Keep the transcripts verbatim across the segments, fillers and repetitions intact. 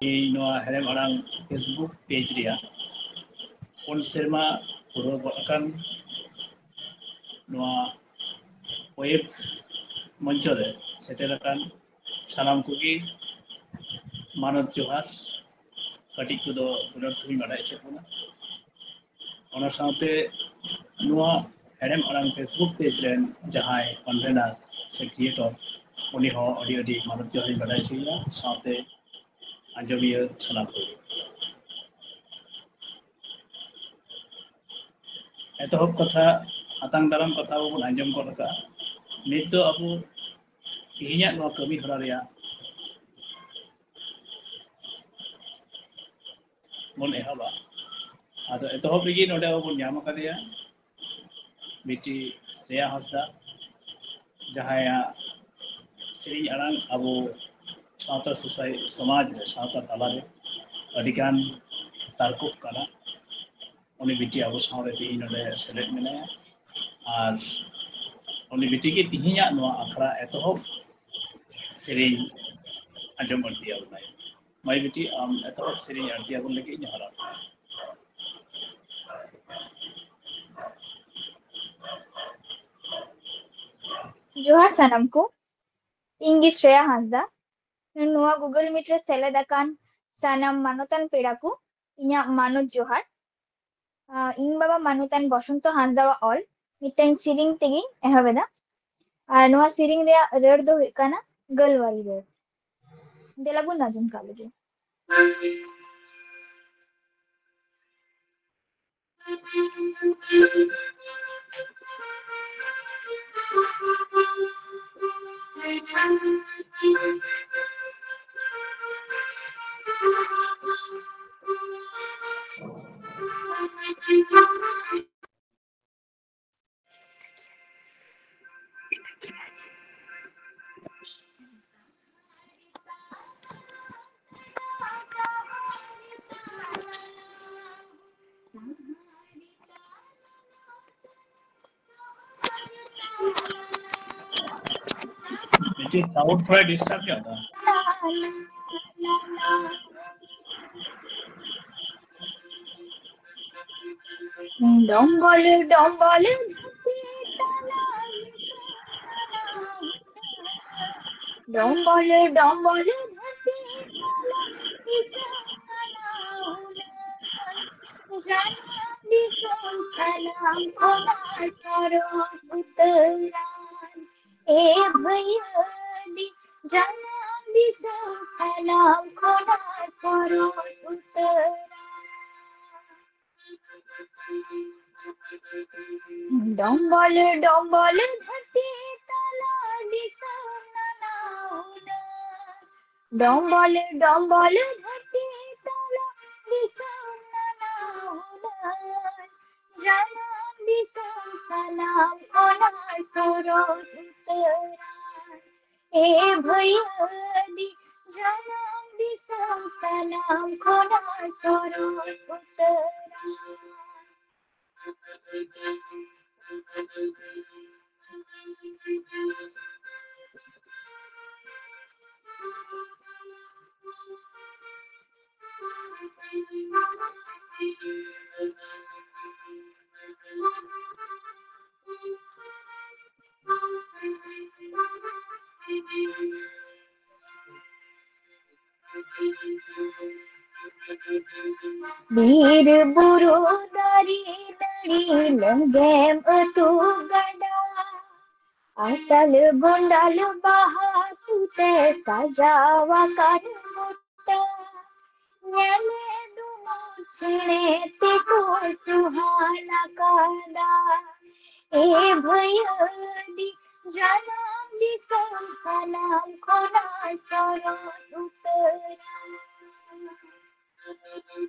ᱤᱧ ᱱᱚᱣᱟ ᱦᱮᱲᱮᱢ ᱟᱲᱟᱝ Facebook page ᱨᱮᱭᱟᱜ ᱯᱩᱱ ᱥᱮᱨᱢᱟ ᱯᱩᱨᱟᱹᱣ ᱜᱚᱫ ᱟᱠᱟᱱ ᱱᱚᱣᱟ web ᱢᱚᱧᱪᱚ ᱨᱮ ᱥᱮᱴᱮᱨ ᱟᱠᱟᱱ ᱥᱟᱱᱟᱢ ᱠᱚᱜᱮ ᱢᱟᱱᱚᱛ ᱡᱚᱦᱟᱨ, ᱠᱟᱹᱴᱤᱡ ᱠᱚᱫᱚ ᱫᱩᱞᱟᱹᱲ ᱛᱮᱦᱚᱧ ᱵᱟᱰᱟᱭ ᱦᱚᱪᱚᱭᱮᱫ ᱵᱚᱱᱟ᱾ ᱚᱱᱟ ᱥᱟᱶᱛᱮ ᱱᱚᱣᱟ ᱦᱮᱲᱮᱢ ᱟᱲᱟᱝ Facebook page ᱨᱮᱱ ᱡᱟᱦᱟᱸᱭ convener ᱥᱮ creator, ᱩᱱᱤ ᱦᱚᱸ ᱟᱹᱰᱤ ᱟᱹᱰᱤ ᱢᱟᱱᱚᱛ ᱡᱚᱦᱟᱨᱤᱧ ᱵᱟᱰᱟᱭ ᱦᱚᱪᱚᱭᱮᱭᱟ, ᱥᱟᱶᱛᱮ ᱟᱸᱡᱚᱢᱤᱭᱟᱹ ᱥᱟᱱᱟᱢ ᱠᱚᱜᱮ᱾ ᱮᱛᱚᱦᱚᱵ ᱠᱟᱛᱷᱟ, ᱟᱛᱟᱝ ᱫᱟᱨᱟᱢ ᱠᱟᱛᱷᱟ ᱵᱚᱱ ᱟᱸᱡᱚᱢ ᱜᱚᱫ ᱟᱠᱟᱫᱼᱟ᱾ ᱱᱤᱛ ᱫᱚ ᱟᱵᱚ ᱛᱮᱦᱮᱧᱟᱜ ᱱᱚᱣᱟ ᱠᱟᱹᱢᱤ ᱦᱚᱨᱟ ᱨᱮᱭᱟᱜ ᱵᱚᱱ ᱮᱦᱚᱵᱟ᱾ ᱟᱫᱚ ᱮᱛᱚᱦᱚᱵ ᱨᱮᱜᱮ ᱱᱚᱰᱮ ᱟᱵᱚ ᱵᱚᱱ ᱧᱟᱢ ᱟᱠᱟᱫᱮᱭᱟ ᱵᱤᱴᱤ ᱥᱨᱮᱭᱟ ᱦᱟᱸᱥᱫᱟ, ᱡᱟᱦᱟᱸᱭᱟᱜ ᱥᱮᱨᱮᱧ ᱟᱲᱟᱝ ᱟᱵᱚ ᱥᱟᱶᱛᱟ society, ᱥᱚᱢᱟᱡᱽ ᱨᱮ, ᱥᱟᱶᱛᱟ ᱛᱟᱞᱟᱨᱮ ᱟᱹᱰᱤᱜᱟᱱ ᱛᱟᱨᱠᱚᱵ ᱠᱟᱱᱟ᱾ ᱩᱱᱤ ᱵᱤᱴᱤ ᱟᱵᱚ ᱥᱟᱶᱨᱮ ᱛᱮᱦᱮᱧ ᱱᱚᱰᱮ ᱥᱮᱞᱮᱫ ᱢᱮᱱᱟᱭᱟ, ᱟᱨ ᱩᱱᱤ ᱵᱤᱴᱤ ᱜᱮ ᱛᱮᱦᱮᱧᱟᱜ ᱱᱚᱣᱟ ᱟᱠᱷᱲᱟ ᱮᱛᱚᱦᱚᱵ ᱥᱮᱨᱮᱧ ᱟᱸᱡᱚᱢ ᱟᱹᱲᱛᱤ ᱟᱵᱚᱱᱟᱭ᱾ ᱢᱟᱹᱭ ᱵᱤᱴᱤ, ᱟᱢ ᱮᱛᱚᱦᱚᱵ ᱥᱮᱨᱮᱧ ᱟᱹᱲᱛᱤ ᱟᱵᱚᱱ ᱞᱟᱹᱜᱤᱫ ᱱᱮᱦᱚᱨᱚᱜ ᱠᱟᱱᱟ᱾ ᱡᱚᱦᱟᱨ ᱥᱟᱱᱟᱢ ᱠᱚ, ᱤᱧ ᱜᱮ ᱥᱨᱮᱭᱟ ᱦᱟᱸᱥᱫᱟ᱾ ᱱᱚᱣᱟ Google Meet ᱨᱮ ᱥᱮᱞᱮᱫ ᱟᱠᱟᱱ ᱥᱟᱱᱟᱢ ᱢᱟᱱᱚᱛᱟᱱ ᱯᱮᱲᱟ ᱠᱚ, ᱤᱧᱟᱹᱜ ᱢᱟᱱᱚᱛ ᱡᱚᱦᱟᱨ᱾ ᱟᱸ, ᱤᱧ ᱵᱟᱵᱟ ᱢᱟᱱᱚᱛᱟᱱ ᱵᱚᱥᱚᱱᱛᱚ ᱦᱟᱸᱥᱫᱟᱣᱟᱜ ᱚᱞ ᱢᱤᱫᱴᱟᱝ ᱥᱮᱨᱮᱧ ᱛᱮᱜᱮᱧ ᱮᱦᱚᱵ ᱮᱫᱟ᱾ ᱟᱨ ᱱᱚᱣᱟ ᱥᱮᱨᱮᱧ ᱨᱮᱭᱟᱜ ᱨᱟᱹᱲ ᱫᱚ ᱦᱩᱭᱩᱜ ᱠᱟᱱᱟ ᱜᱟᱹᱞᱣᱟᱨᱤ ᱨᱟᱹᱲ᱾ ᱫᱮᱞᱟ ᱵᱚᱱ ᱟᱸᱡᱚᱢ ᱠᱟᱜ ᱞᱮᱜᱮ᱾ ᱢᱤᱫᱴᱤᱡ sound ᱛᱷᱚᱲᱟ disturb ᱧᱚᱜ ᱫᱟ᱾ ᱰᱚᱢᱵᱚᱞ ᱰᱚᱢᱵᱚᱞ ᱫᱷᱟᱹᱨᱛᱤ ᱛᱟᱞᱟ ᱫᱤᱥᱚᱢ ᱠᱟᱱᱟ ᱦᱩᱱᱟᱹᱝ᱾ ᱰᱚᱢᱵᱚᱞ ᱰᱚᱢᱵᱚᱞ ᱫᱷᱟᱹᱨᱛᱤ ᱛᱟᱞᱟ ᱫᱤᱥᱚᱢ ᱠᱟᱱᱟ ᱦᱩᱱᱟᱹᱝ᱾ ᱡᱟᱱᱟᱢ ᱫᱤᱥᱚᱢ ᱥᱟᱱᱟᱢ ᱠᱷᱚᱱᱟᱜ ᱥᱚᱨᱚᱜ ᱩᱛᱟᱹᱨᱟᱱ᱾ ᱮ ᱵᱷᱟᱹᱭᱟᱹᱫᱤ ᱡᱟᱱᱟᱢ ᱫᱤᱥᱚᱢ ᱥᱟᱱᱟᱢ ᱠᱷᱚᱱᱟᱜ ᱥᱚᱨᱚᱜ ᱩᱛᱟᱹᱨᱟᱱ᱾ ᱰᱚᱢᱵᱚᱞ ᱰᱚᱢᱵᱚᱞ ᱫᱷᱟᱹᱨᱛᱤ ᱛᱟᱞᱟ ᱫᱤᱥᱚᱢ ᱱᱟᱱᱟ ᱦᱩᱱᱟᱹᱨ᱾ ᱰᱚᱢᱵᱚᱞ ᱰᱚᱢᱵᱚᱞ ᱫᱷᱟᱹᱨᱛᱤ ᱛᱟᱞᱟ ᱫᱤᱥᱚᱢ ᱱᱟᱱᱟ ᱦᱩᱱᱟᱹᱨ᱾ ᱡᱟᱱᱟᱢ ᱫᱤᱥᱚᱢ ᱥᱟᱱᱟᱢ ᱠᱷᱚᱱᱟᱜ ᱥᱚᱨᱚᱜ ᱩᱛᱟᱹᱨᱟᱱ᱾ ᱮ ᱵᱷᱟᱹᱭᱟᱹᱫᱤ ᱡᱟᱱᱟᱢ ᱫᱤᱥᱚᱢ ᱥᱟᱱᱟᱢ ᱠᱷᱚᱱᱟᱜ ᱥᱚᱨᱚᱜ ᱩᱛᱟᱹᱨᱟᱱ᱾ ᱵᱤᱨ ᱵᱩᱨᱩ ᱫᱟᱨᱮ ᱱᱟᱹᱲᱤ ᱞᱮᱸᱜᱮᱢ ᱟᱹᱛᱩ ᱜᱟᱰᱟ, ᱟᱴᱟᱞ ᱜᱚᱸᱰᱟᱞ ᱵᱟᱦᱟ ᱠᱚᱛᱮ ᱥᱟᱡᱟᱣ ᱟᱠᱟᱱ ᱜᱚᱴᱟ᱾ ᱧᱮᱞᱮ ᱫᱩᱢᱩᱨ ᱪᱮᱬᱮ ᱛᱮᱠᱚ ᱥᱩᱦᱟᱱ ᱟᱠᱟᱫᱟ᱾ ᱮ ᱵᱷᱟᱹᱭᱟᱹᱫᱤ ᱡᱟᱱᱟᱢ ᱫᱤᱥᱚᱢ ᱥᱟᱱᱟᱢ ᱠᱷᱚᱱᱟᱜ ᱥᱚᱨᱚᱜ ᱩᱛᱟᱹᱨᱟ᱾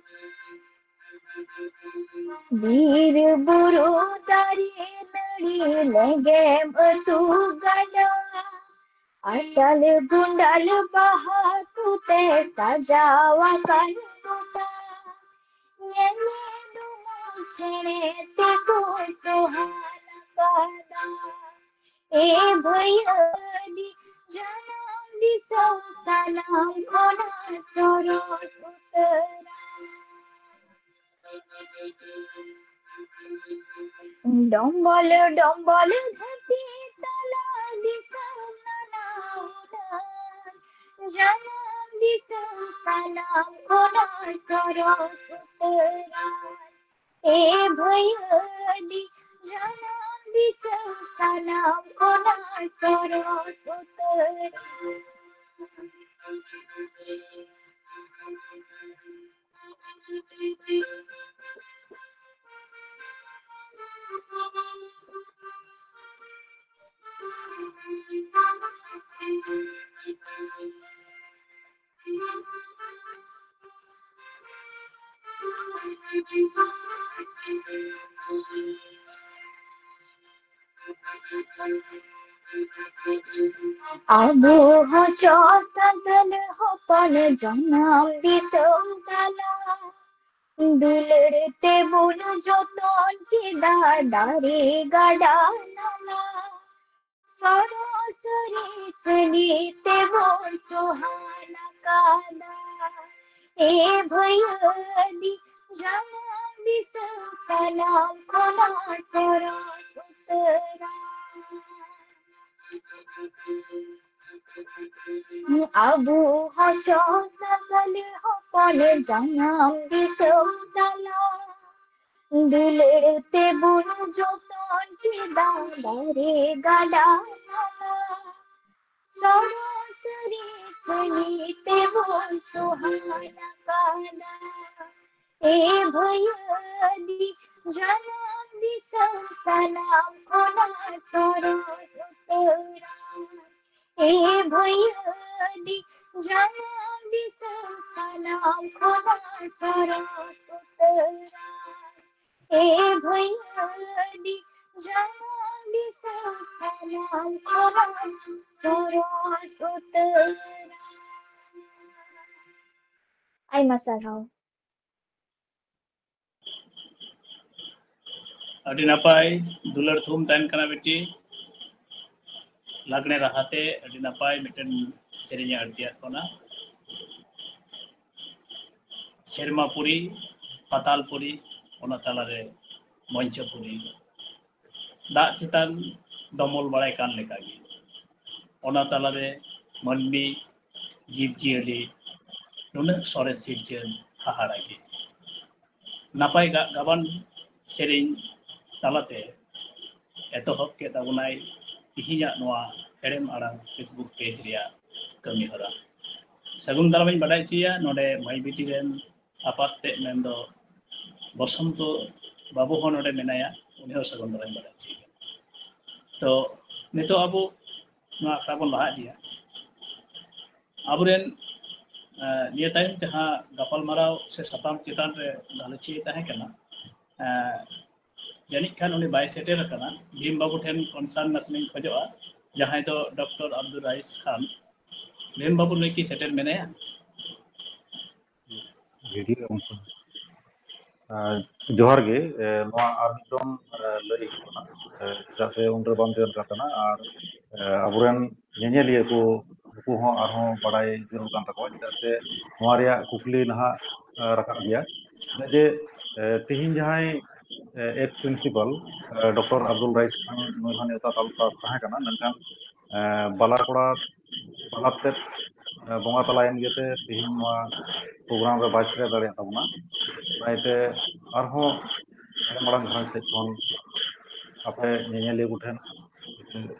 ᱵᱤᱨ ᱵᱩᱨᱩ ᱫᱟᱨᱮ ᱱᱟᱹᱲᱤ ᱞᱮᱸᱜᱮᱢ ᱟᱹᱛᱩ ᱜᱟᱰᱟ, ᱟᱴᱟᱞ ᱜᱚᱸᱰᱟᱞ ᱵᱟᱦᱟ ᱠᱚᱛᱮ ᱥᱟᱡᱟᱣ ᱟᱠᱟᱱ ᱜᱚᱴᱟ᱾ ᱧᱮᱞᱮ ᱫᱩᱢᱩᱨ ᱪᱮᱬᱮ ᱛᱮᱠᱚ ᱥᱚᱦᱟᱱ ᱟᱠᱟᱫᱟ᱾ ᱮ ᱵᱷᱟᱹᱭᱟᱹᱫᱤ ᱡᱟᱱᱟᱢ ᱫᱤᱥᱚᱢ ᱥᱟᱱᱟᱢ ᱠᱷᱚᱱᱟᱜ ᱥᱚᱨᱚᱜ ᱩᱛᱟᱹᱨᱟ᱾ ᱰᱚᱢᱵᱚᱞ ᱰᱚᱢᱵᱚᱞ ᱫᱷᱟᱹᱨᱛᱤ ᱛᱟᱞᱟ ᱫᱤᱥᱚᱢ ᱱᱟᱱᱟ ᱦᱩᱱᱟᱹᱨ, ᱡᱟᱱᱟᱢ ᱫᱤᱥᱚᱢ ᱥᱟᱱᱟᱢ ᱠᱷᱚᱱᱟᱜ ᱥᱚᱨᱚᱥ ᱩᱛᱟᱹᱨᱟ᱾ ᱮ ᱵᱷᱟᱹᱭᱟᱹᱫᱤ ᱡᱟᱱᱟᱢ ᱫᱤᱥᱚᱢ ᱥᱟᱱᱟᱢ ᱠᱷᱚᱱᱟᱜ ᱥᱚᱨᱚᱥ ᱩᱛᱟᱹᱨᱟ᱾ ᱟᱵᱚ ᱦᱚᱸ ᱪᱚ ᱥᱟᱱᱛᱟᱲ ᱦᱚᱯᱚᱱ ᱡᱟᱱᱟᱢ ᱫᱤᱥᱚᱢ ᱛᱟᱞᱟ, ᱫᱩᱞᱟᱹᱲ ᱛᱮᱵᱚᱱ ᱡᱚᱛᱚᱱ ᱠᱮᱫᱟ ᱫᱟᱨᱮ ᱜᱟᱰᱟ ᱱᱟᱞᱟ᱾ ᱥᱚᱨᱚᱥᱚᱨᱤ ᱪᱟᱹᱞᱤ ᱛᱮᱵᱚᱱ ᱥᱚᱦᱟᱱ ᱟᱠᱟᱫᱟ᱾ ᱮ ᱵᱷᱟᱹᱭᱟᱹᱫᱤ ᱡᱟᱱᱟᱢ ᱫᱤᱥᱚᱢ ᱥᱟᱱᱟᱢ ᱠᱷᱚᱱᱟᱜ ᱥᱚᱨᱚᱥ ᱩᱛᱟᱹᱨᱟ᱾ ᱟᱵᱚ ᱦᱚᱸ ᱪᱚ ᱥᱟᱱᱛᱟᱲ ᱦᱚᱯᱚᱱ ᱡᱟᱱᱟᱢ ᱫᱤᱥᱚᱢ ᱛᱟᱞᱟ, ᱫᱩᱞᱟᱹᱲ ᱛᱮᱵᱚᱱ ᱡᱚᱛᱚᱱ ᱠᱮᱫᱟ ᱫᱟᱨᱮ ᱜᱟᱰᱟ ᱱᱟᱞᱟ᱾ ᱥᱚᱨᱚᱥᱚᱨᱤ ᱪᱟᱹᱞᱤ ᱛᱮᱵᱚᱱ ᱥᱚᱦᱟᱱ ᱟᱠᱟᱫᱟ᱾ ᱮ ᱵᱷᱟᱹᱭᱟᱹᱫᱤ ᱡᱟᱱᱟᱢ ᱫᱤᱥᱚᱢ ᱥᱟᱱᱟᱢ ᱠᱷᱚᱱᱟᱜ ᱥᱚᱨᱚᱥ ᱩᱛᱟᱹᱨᱟ᱾ ᱮ ᱵᱷᱟᱹᱭᱟᱹᱫᱤ ᱡᱟᱱᱟᱢ ᱫᱤᱥᱚᱢ ᱥᱟᱱᱟᱢ ᱠᱷᱚᱱᱟᱜ ᱥᱚᱨᱚᱥ ᱩᱛᱟᱹᱨᱟ᱾ ᱮ ᱵᱷᱟᱹᱭᱟᱹᱫᱤ ᱡᱟᱱᱟᱢ ᱫᱤᱥᱚᱢ ᱥᱟᱱᱟᱢ ᱠᱷᱚᱱᱟᱜ ᱥᱚᱨᱚᱥ ᱩᱛᱟᱹᱨᱟ᱾ ᱟᱭᱢᱟ ᱥᱟᱨᱦᱟᱣ᱾ ᱟᱹᱰᱤ ᱱᱟᱯᱟᱭ ᱫᱩᱞᱟᱹᱲ ᱛᱷᱩᱢ ᱛᱟᱦᱮᱱ ᱠᱟᱱᱟ ᱵᱤᱴᱤ᱾ ᱞᱟᱜᱽᱬᱮ ᱨᱟᱦᱟᱛᱮ ᱟᱹᱰᱤ ᱱᱟᱯᱟᱭ ᱢᱤᱫᱴᱮᱱ ᱥᱮᱨᱮᱧ ᱮ ᱟᱹᱲᱛᱤᱭᱟᱜ ᱵᱚᱱᱟ᱾ ᱥᱮᱨᱢᱟ ᱯᱩᱨᱤ, ᱯᱟᱛᱟᱞ ᱯᱩᱨᱤ, ᱚᱱᱟ ᱛᱟᱞᱟᱨᱮ ᱢᱚᱧᱪᱚᱯᱩᱨᱤ, ᱫᱟᱜ ᱪᱮᱛᱟᱱ ᱰᱚᱢᱚᱞ ᱵᱟᱲᱟᱭ ᱠᱟᱱ ᱞᱮᱠᱟᱜᱮ᱾ ᱚᱱᱟ ᱛᱟᱞᱟᱨᱮ ᱢᱟᱹᱱᱢᱤ, ᱡᱤᱵᱽᱼᱡᱤᱭᱟᱹᱞᱤ ᱱᱩᱱᱟᱹᱜ ᱥᱚᱨᱮᱥ ᱥᱤᱨᱡᱟᱹᱱ ᱦᱟᱦᱟᱲᱟ ᱜᱮ᱾ ᱱᱟᱯᱟᱭ ᱜᱟ-, ᱜᱟᱵᱟᱱ ᱥᱮᱨᱮᱧ ᱛᱟᱞᱟᱛᱮ ᱮᱛᱚᱦᱚᱵ ᱠᱮᱫ ᱛᱟᱵᱚᱱᱟᱭ ᱛᱤᱦᱤᱧᱟᱜ ᱱᱚᱣᱟ ᱦᱮᱲᱮᱢ ᱟᱲᱟᱝ Facebook page ᱨᱮᱭᱟᱜ ᱠᱟᱹᱢᱤ ᱦᱚᱨᱟ᱾ ᱥᱟᱹᱜᱩᱱ ᱫᱟᱨᱟᱢ ᱤᱧ ᱵᱟᱰᱟᱭ ᱦᱚᱪᱚᱭᱟ ᱱᱚᱰᱮ ᱢᱟᱹᱭ ᱵᱤᱴᱤ ᱨᱮᱱ ᱟᱯᱟᱛ ᱛᱮᱫ ᱢᱮᱱᱫᱚ ᱵᱚᱥᱚᱱᱛᱚ ᱵᱟᱹᱵᱩ ᱦᱚᱸ ᱱᱚᱰᱮ ᱢᱮᱱᱟᱭᱟ, ᱩᱱᱤ ᱦᱚᱸ ᱥᱟᱹᱜᱩᱱ ᱫᱟᱨᱟᱢ ᱤᱧ ᱵᱟᱰᱟᱭ ᱦᱚᱪᱚᱭᱟ᱾ ᱛᱚ ᱱᱤᱛᱚᱜ ᱟᱵᱚ ᱱᱚᱣᱟ ᱟᱠᱷᱲᱟ ᱵᱚᱱ ᱞᱟᱦᱟ ᱤᱫᱤᱭᱟ᱾ ᱟᱵᱚᱨᱮᱱ, ᱟᱸ, ᱱᱤᱭᱟᱹ ᱛᱟᱭᱚᱢ ᱡᱟᱦᱟᱸ ᱜᱟᱯᱟᱞᱢᱟᱨᱟᱣ ᱥᱮ ᱥᱟᱛᱟᱢ ᱪᱮᱛᱟᱱ ᱨᱮ ᱜᱟᱞᱚᱪᱤᱭᱟᱹ ᱛᱟᱦᱮᱸ ᱠᱟᱱᱟ, ᱟᱸ, ᱡᱟᱹᱱᱤᱡ ᱠᱷᱟᱱ ᱩᱱᱤ ᱵᱟᱭ ᱥᱮᱴᱮᱨ ᱟᱠᱟᱱᱟ᱾ ᱵᱷᱤᱢ ᱵᱟᱹᱵᱩ ᱴᱷᱮᱱ concern ᱱᱟᱥᱮᱧ ᱠᱷᱚᱡᱚᱜᱼᱟ, ᱡᱟᱦᱟᱸᱭ ᱫᱚ ᱰᱚᱠᱴᱚᱨ ᱟᱵᱫᱩᱞ ᱨᱟᱭᱤᱥ ᱠᱷᱟᱱ᱾ ᱵᱷᱤᱢ ᱵᱟᱹᱵᱩ ᱱᱩᱭ ᱠᱤ ᱥᱮᱴᱮᱨ ᱢᱮᱱᱟᱭᱟ? ᱵᱷᱤᱰᱤᱭᱳ ᱚᱱᱠᱟ᱾ ᱟᱨ ᱡᱚᱦᱟᱨ ᱜᱮ, ᱮ, ᱱᱚᱣᱟ ᱟᱨ ᱢᱤᱫ ᱫᱚᱢ, ᱮ, ᱞᱟᱹᱭ ᱦᱩᱭᱩᱜ ᱠᱟᱱᱟ, ᱮ, ᱪᱮᱫᱟᱜ ᱥᱮ ᱩᱱᱨᱮ ᱵᱟᱝ ᱛᱟᱦᱮᱸ ᱠᱟᱱᱟ᱾ ᱟᱨ, ᱮ, ᱟᱵᱚᱨᱮᱱ ᱧᱮᱧᱮᱞᱤᱭᱟᱹ ᱠᱚ, ᱱᱩᱠᱩ ᱦᱚᱸ ᱟᱨᱦᱚᱸ ᱵᱟᱲᱟᱭ ᱡᱟᱹᱨᱩᱲ ᱠᱟᱱ ᱛᱟᱠᱚᱣᱟ, ᱪᱮᱫᱟᱜ ᱥᱮ ᱱᱚᱣᱟ ᱨᱮᱭᱟᱜ ᱠᱩᱠᱞᱤ ᱱᱟᱦᱟᱜ, ᱮ, ᱨᱟᱠᱟᱵ ᱜᱮᱭᱟ᱾ ᱪᱮᱫᱟᱜ ᱡᱮ, ᱮ, ᱛᱮᱦᱮᱧ ᱡᱟᱦᱟᱸᱭ, ᱮ, ex principal, ᱮ, ᱰᱚᱠᱴᱚᱨ ᱟᱵᱫᱩᱞ ᱨᱟᱭᱤᱥ ᱠᱷᱟᱱ, ᱱᱩᱭ ᱦᱚᱸ ᱱᱮᱣᱛᱟ ᱛᱟᱞ-, ᱛᱟᱦᱮᱸ ᱠᱟᱱᱟ, ᱢᱮᱱᱠᱷᱟᱱ, ᱮ, ᱵᱟᱞᱟ ᱠᱚᱲᱟ ᱛᱟᱞᱟᱛᱮ, ᱮ, ᱵᱚᱸᱜᱟ ᱛᱟᱞᱟᱭᱮᱱ ᱜᱮᱛᱮ ᱛᱮᱦᱮᱧ ᱱᱚᱣᱟ program ᱨᱮ ᱵᱟᱭ ᱥᱮᱴᱮᱨ ᱫᱟᱲᱮᱭᱟᱜ ᱛᱟᱵᱚᱱᱟ᱾ ᱚᱱᱟ ᱤᱭᱟᱹᱛᱮ ᱟᱨᱦᱚᱸ ᱦᱮᱲᱮᱢ ᱟᱲᱟᱝ ᱜᱷᱟᱨᱚᱸᱡᱽ ᱥᱮᱫ ᱠᱷᱚᱱ ᱟᱯᱮ ᱧᱮᱧᱮᱞᱤᱭᱟᱹ ᱠᱚᱴᱷᱮᱱ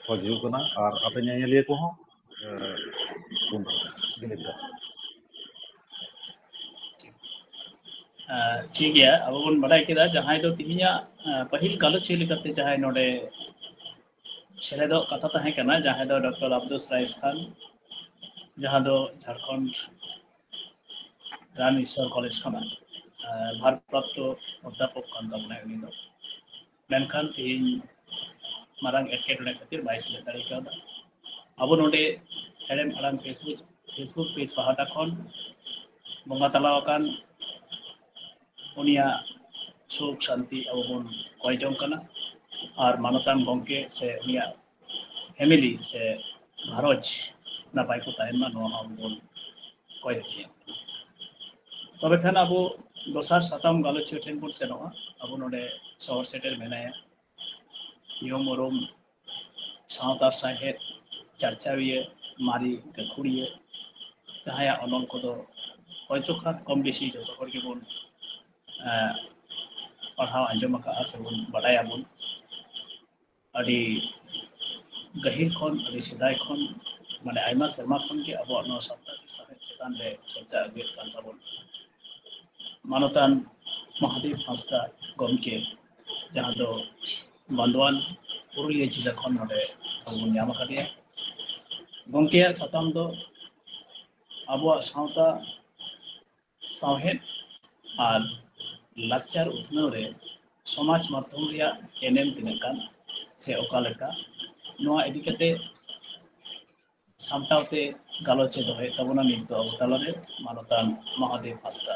ᱠᱷᱚᱡᱽ ᱦᱩᱭᱩᱜ ᱠᱟᱱᱟ ᱟᱨ ᱟᱯᱮ ᱧᱮᱧᱮᱞᱤᱭᱟᱹ ᱠᱚᱦᱚᱸ, ᱮ, ᱵᱚᱱ ᱡᱩᱢᱤᱫᱟ᱾ ᱟᱸ, ᱴᱷᱤᱠ ᱜᱮᱭᱟ, ᱟᱵᱚ ᱵᱚᱱ ᱵᱟᱰᱟᱭ ᱠᱮᱫᱟ ᱡᱟᱦᱟᱸᱭ ᱫᱚ ᱛᱤᱦᱤᱧᱟᱜ, ᱟᱸ, ᱯᱟᱹᱦᱤᱞ ᱜᱟᱞᱚᱪᱤᱭᱟᱹ ᱞᱮᱠᱟᱛᱮ ᱡᱟᱦᱟᱸᱭ ᱱᱚᱰᱮ ᱥᱮᱞᱮᱫᱚᱜ ᱠᱟᱛᱷᱟ ᱛᱟᱦᱮᱸ ᱠᱟᱱᱟ, ᱡᱟᱦᱟᱸᱭ ᱫᱚ ᱰᱚᱠᱴᱚᱨ ᱟᱵᱫᱩᱥ ᱨᱟᱭᱤᱥ ᱠᱷᱟᱱ, ᱡᱟᱦᱟᱸ ᱫᱚ ᱡᱷᱟᱲᱠᱷᱚᱸᱰ ᱨᱟᱱ ᱤᱥᱣᱚᱨ ᱠᱚᱞᱮᱡᱽ ᱠᱷᱚᱱᱟᱜ, ᱟᱸ, ᱵᱷᱟᱨᱯᱨᱟᱯᱛᱚ ᱚᱫᱽᱫᱷᱟᱯᱚᱠ ᱠᱟᱱ ᱛᱟᱵᱚᱱᱟᱭ ᱩᱱᱤ ᱫᱚ᱾ ᱢᱮᱱᱠᱷᱟᱱ ᱛᱮᱦᱮᱧ ᱢᱟᱨᱟᱝ ᱮᱴᱠᱮᱴᱚᱬᱮ ᱠᱷᱟᱹᱛᱤᱨ ᱵᱟᱭ ᱥᱮᱞᱮᱫ ᱫᱟᱲᱮ ᱠᱟᱣᱫᱟ᱾ ᱟᱵᱚ ᱱᱚᱰᱮ ᱦᱮᱲᱮᱢ ᱟᱲᱟᱝ Facebook, Facebook page ᱯᱟᱦᱴᱟ ᱠᱷᱚᱱ ᱵᱚᱸᱜᱟ ᱛᱟᱞᱟ ᱟᱠᱟᱱ ᱩᱱᱤᱭᱟᱜ ᱥᱩᱠ ᱥᱟᱱᱛᱤ ᱟᱵᱚ ᱵᱚᱱ ᱠᱚᱭ ᱡᱚᱝ ᱠᱟᱱᱟ᱾ ᱟᱨ ᱢᱟᱱᱚᱛᱟᱱ ᱜᱚᱢᱠᱮ ᱥᱮ ᱩᱱᱤᱭᱟᱜ family ᱥᱮ ᱜᱷᱟᱨᱚᱸᱡᱽ ᱱᱟᱯᱟᱭ ᱠᱚ ᱛᱟᱦᱮᱱ ᱢᱟ, ᱱᱚᱣᱟ ᱦᱚᱸ ᱟᱵᱚ ᱵᱚᱱ ᱠᱚᱭ ᱦᱚᱪᱚᱭᱟ᱾ ᱛᱚᱵᱮ ᱠᱷᱟᱱ ᱟᱵᱚ ᱫᱚᱥᱟᱨ ᱥᱟᱛᱟᱢ ᱜᱟᱞᱚᱪᱤᱭᱟᱹ ᱴᱷᱮᱱ ᱵᱚᱱ ᱥᱮᱱᱚᱜᱼᱟ᱾ ᱟᱵᱚ ᱱᱚᱰᱮ ᱥᱚᱦᱚᱨ ᱥᱮᱴᱮᱨ ᱢᱮᱱᱟᱭᱟ᱾ ᱧᱩᱢ ᱩᱨᱩᱢ ᱥᱟᱶᱛᱟ ᱥᱟᱶᱦᱮᱫ ᱪᱟᱨᱪᱟᱣᱤᱭᱟᱹ, ᱢᱟᱨᱮ ᱜᱟᱹᱠᱷᱩᱲᱤᱭᱟᱹ, ᱡᱟᱦᱟᱸᱭᱟᱜ ᱚᱱᱚᱞ ᱠᱚᱫᱚ ᱦᱚᱭᱛᱳ ᱠᱷᱟᱱ ᱠᱚᱢ ᱵᱮᱥᱤ ᱡᱚᱛᱚ ᱦᱚᱲ ᱜᱮᱵᱚᱱ ᱯᱟᱲᱦᱟᱣ ᱟᱸᱡᱚᱢ ᱟᱠᱟᱫᱼᱟ ᱥᱮᱵᱚᱱ ᱵᱟᱰᱟᱭᱟᱵᱚᱱ᱾ ᱟᱹᱰᱤ ᱜᱟᱹᱦᱤᱨ ᱠᱷᱚᱱ, ᱟᱹᱰᱤ ᱥᱮᱫᱟᱭ ᱠᱷᱚᱱ, ᱢᱟᱱᱮ ᱟᱭᱢᱟ ᱥᱮᱨᱢᱟ ᱠᱷᱚᱱ ᱜᱮ ᱟᱵᱚᱣᱟᱜ ᱱᱚᱣᱟ ᱥᱟᱱᱛᱟᱲᱤ ᱥᱟᱶᱦᱮᱫ ᱪᱮᱛᱟᱱ ᱨᱮ ᱪᱚᱨᱪᱟ ᱟᱹᱜᱩᱭᱮᱫ ᱠᱟᱱ ᱛᱟᱵᱚᱱ ᱢᱟᱱᱚᱛᱟᱱ ᱢᱚᱦᱟᱫᱮᱵ ᱦᱟᱸᱥᱫᱟ ᱜᱚᱢᱠᱮ, ᱡᱟᱦᱟᱸ ᱫᱚ ᱵᱟᱸᱫᱣᱟᱱ ᱯᱩᱨᱩᱞᱤᱭᱟᱹ ᱡᱮᱞᱟ ᱠᱷᱚᱱ ᱱᱚᱰᱮ ᱟᱵᱚ ᱵᱚᱱ ᱧᱟᱢ ᱟᱠᱟᱫᱮᱭᱟ᱾ ᱜᱚᱢᱠᱮᱭᱟᱜ ᱥᱟᱛᱟᱢ ᱫᱚ ᱟᱵᱚᱣᱟᱜ ᱥᱟᱶᱛᱟ ᱥᱟᱶᱦᱮᱫ ᱟᱨ ᱞᱟᱠᱪᱟᱨ ᱩᱛᱱᱟᱹᱣ ᱨᱮ ᱥᱚᱢᱟᱡᱽ ᱢᱟᱫᱽᱫᱷᱚᱢ ᱨᱮᱭᱟᱜ ᱮᱱᱮᱢ ᱛᱤᱱᱟᱹᱜ ᱜᱟᱱ ᱥᱮ ᱚᱠᱟ ᱞᱮᱠᱟ, ᱱᱚᱣᱟ ᱤᱫᱤ ᱠᱟᱛᱮ ᱥᱟᱢᱴᱟᱣ ᱛᱮ ᱜᱟᱞᱚᱪ ᱮ ᱫᱚᱦᱚᱭᱮᱫ ᱛᱟᱵᱚᱱᱟ ᱱᱤᱛ ᱫᱚ ᱟᱵᱚ ᱛᱟᱞᱟᱨᱮ ᱢᱟᱱᱚᱛᱟᱱ ᱢᱚᱦᱟᱫᱮᱵ ᱦᱟᱸᱥᱫᱟ᱾